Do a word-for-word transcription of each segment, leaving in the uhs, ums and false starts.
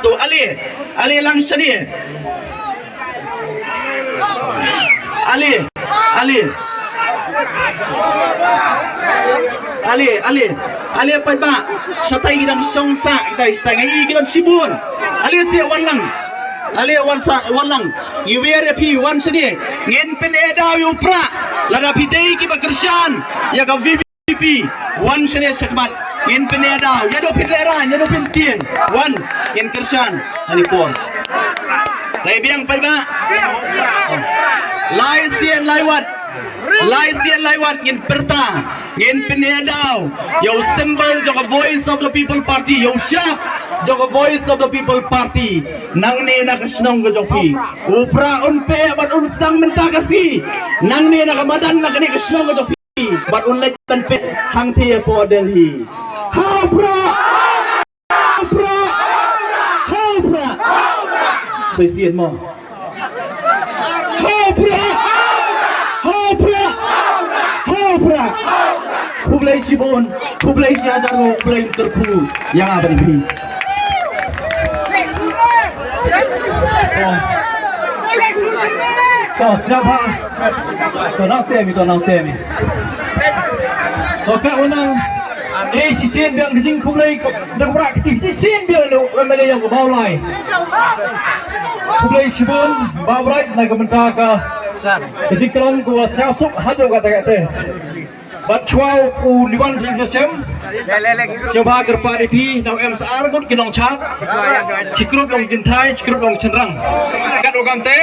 To ale, ale lang shane. Ale, ale. Ale, ale. Ale paidbah. Shatai ki dang shong sah, kita shatai ngi ki don shibun. Ale seh wan lang. Ale wan sah, wan lang. Ngi wer ïa phi wan shane. Ngin pyneh daw ïa u Prah. Lada phi dei kiba kyrshan ïa ka V P P, wan shane shakhmat. Ngin pyneh daw, ïa dei phin lehrain, ïa dei phin tieng. Wan, ngin kyrshan hani por. Lai biang paidbah. Lai sien lai wat. Lai sien lai wat ngin pyrta. Ngin pyneh daw ïa u symbol jong ka Voice of the People Party, ïa u shap jong ka Voice of the People Party. Nangne na ka shnong ka jong phi, u Prah un peh bad un sdang mynta ka sngi. Nangne na ka madan na kane ka shnong ka jong phi. Bad un leit ban peit hangtei hapoh Delhi. Ha u Prah! Ha u Prah! Ha u Prah! Soi sien mo. Ha u Prah! Ha u Prah! Ha u Prah! Khublei shibun, khublei shihajar nguh, khublei kyrkhu ïa nga bad ïa phi. To, sngewbha. To, nang tem, to, nang tem. To, ka u nang. Eh, shisien biang ka jingkhublei, da ka Prah kti, shisien biang da u M L A jong ka Mawlai. Khublei shibun, Bah Bright, na ka bynta ka, ka jingkren kaba sngewsuk haduh katta katta. Bad shuwa u Liwan Sing Sing, sngewbha kyrpad ïa phi, nang em sa ar ngut ki nongshad. Shi krup nongkynthei, shi krup nongshynrang. Katto kamte,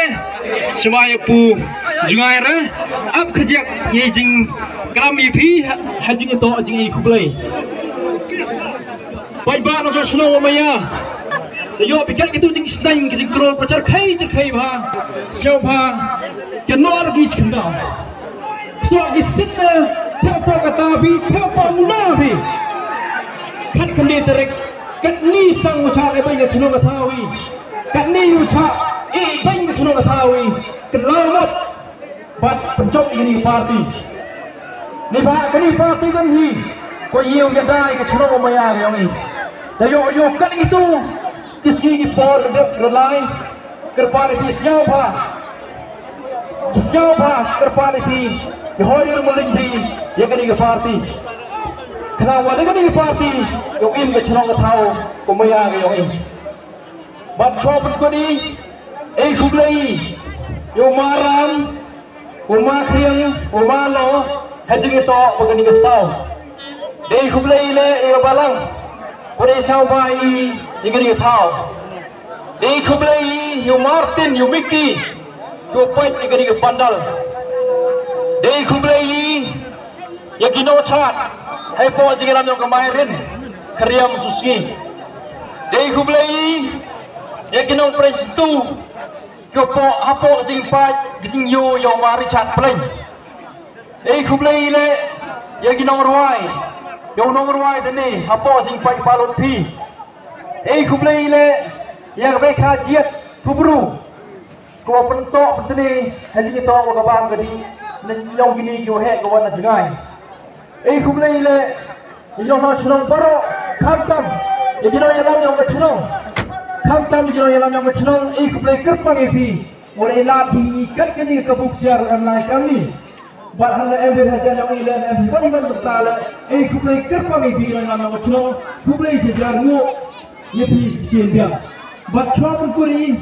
sngewbha ïa u jngai re, ap khyndiat ïa i jingklam ïa phi, ha, ha jingïatoh jingkhublei. Paidbah nongshong shnong Umaya. Te ïoh phi kat kitu jingsneng ki jingkyrpad pyrshah khei jingkhei bha. Sngewbha. Ki nor ki jingkyndaw. Ksok ki sitna, phi hapoh kata phi, phi hapoh muna phi. Khat khyndai tarik, katni sang u chah e beiñ ka chnong ka thaw i. Katni u chah e beiñ ka chnong ka thaw i. Kylla mut. Bad pynjop ïa kane ka party. Neibhah kane ka party kan hi. Ko ïew ïa dai ka chnong Umaya ka ïong i. Te ïoh ïoh kat kitu. Ki sngi ki por dep rylai. Kyrpad ïa phi sngewbha. Sngewbha kyrpad ïa phi. Ïa hoi ïa ruh mylliñ phi ïa kane ka party. Khnang ba da kane ka party ïoh im ka chnong ka thaw ka Umaya ka ïong i. Bad shuwa pynkut i, ei khublei ïa u Maram, u Makhriang, u Malo, ha jingïatoh ba kane ka saw. Dei khublei leh ïa u Balang, ba dei saw ba i ïa kane ka thaw. Dei khublei ïa u Martin, ïa u Miki, kiwa peit ïa kane ka pandal. Dei khublei ïa ki nongchad hapoh jingïalam yong ka Mairin, Khriam Susngi. Dei khublei ïa ki nongpyrshah tu, kiwa peit hapoh jingpait, ki jingïoh yong u Richard Plain. Dei khublei leh ïa ki nongrwai, ïa u nongrwai dane hapoh jingpait palut phi. Ei khublei leh ïa ka Bekha Jiat Thubru. Ko pyntoh pyntni ha jingïatoh wa ka bam ka dih na ñiong kini kiwa heh ka wan na jngai. Ei khublei leh ïa ki nongshong shnong baroh khamtam ïa ki nongïalam yong ka shnong. Khamtam ïa ki nongïalam yong ka shnong ei khublei kyrpang ïa phi. Wa da ïalad phi kat kani ka buk siar em lai kamni. Bad hana em phi hajan yong i leh em phi bad i man mynta leh. Ei khublei kyrpang ïa phi nongïalam yong ka shnong. Khublei shihajar nguh ïa phi shisien biang. Bad shuwa pynkut i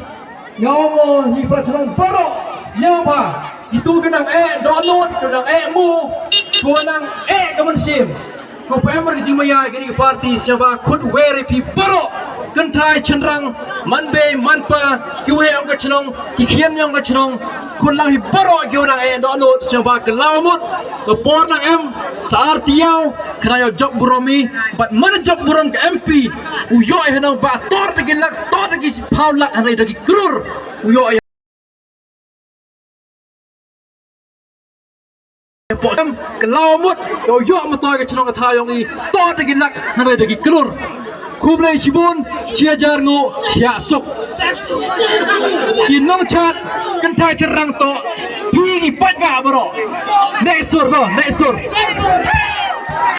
nga ong ïa i para shnong baroh sngewbha. Kitu ki nang eh dohnud, ki nang eh mu, ki nang eh ka mynsiem. Ko pynmih ka jingmaïa kani ka party sngewbha khut wer ïa phi baroh. Kynthai shynrang, manbei manpa, kiwa heh yong ka shnong, ki khian yong ka shnong. Khut lang hi baroh kiwa nang eh dohnud sngewbha kylla mut. Ka por nang em sa ar taiaw, khnang ïoh jop burom i, bad man jop burom ka M P. U ïoh i hanang ba tor da ki lak, tor da ki phaw lak, hynrei da ki klur. U ïoh i Pok em, ka law mut, ka u ïoh myntoi ka chnong ka thaw yong i, toh da ki lak, hynrei da ki klur. Khublei shibun, shihajar nguh, hiah suk. Ki nongchad, kynthai shynrang toh, phi ki paidbah baroh. Neh sur to, neh sur.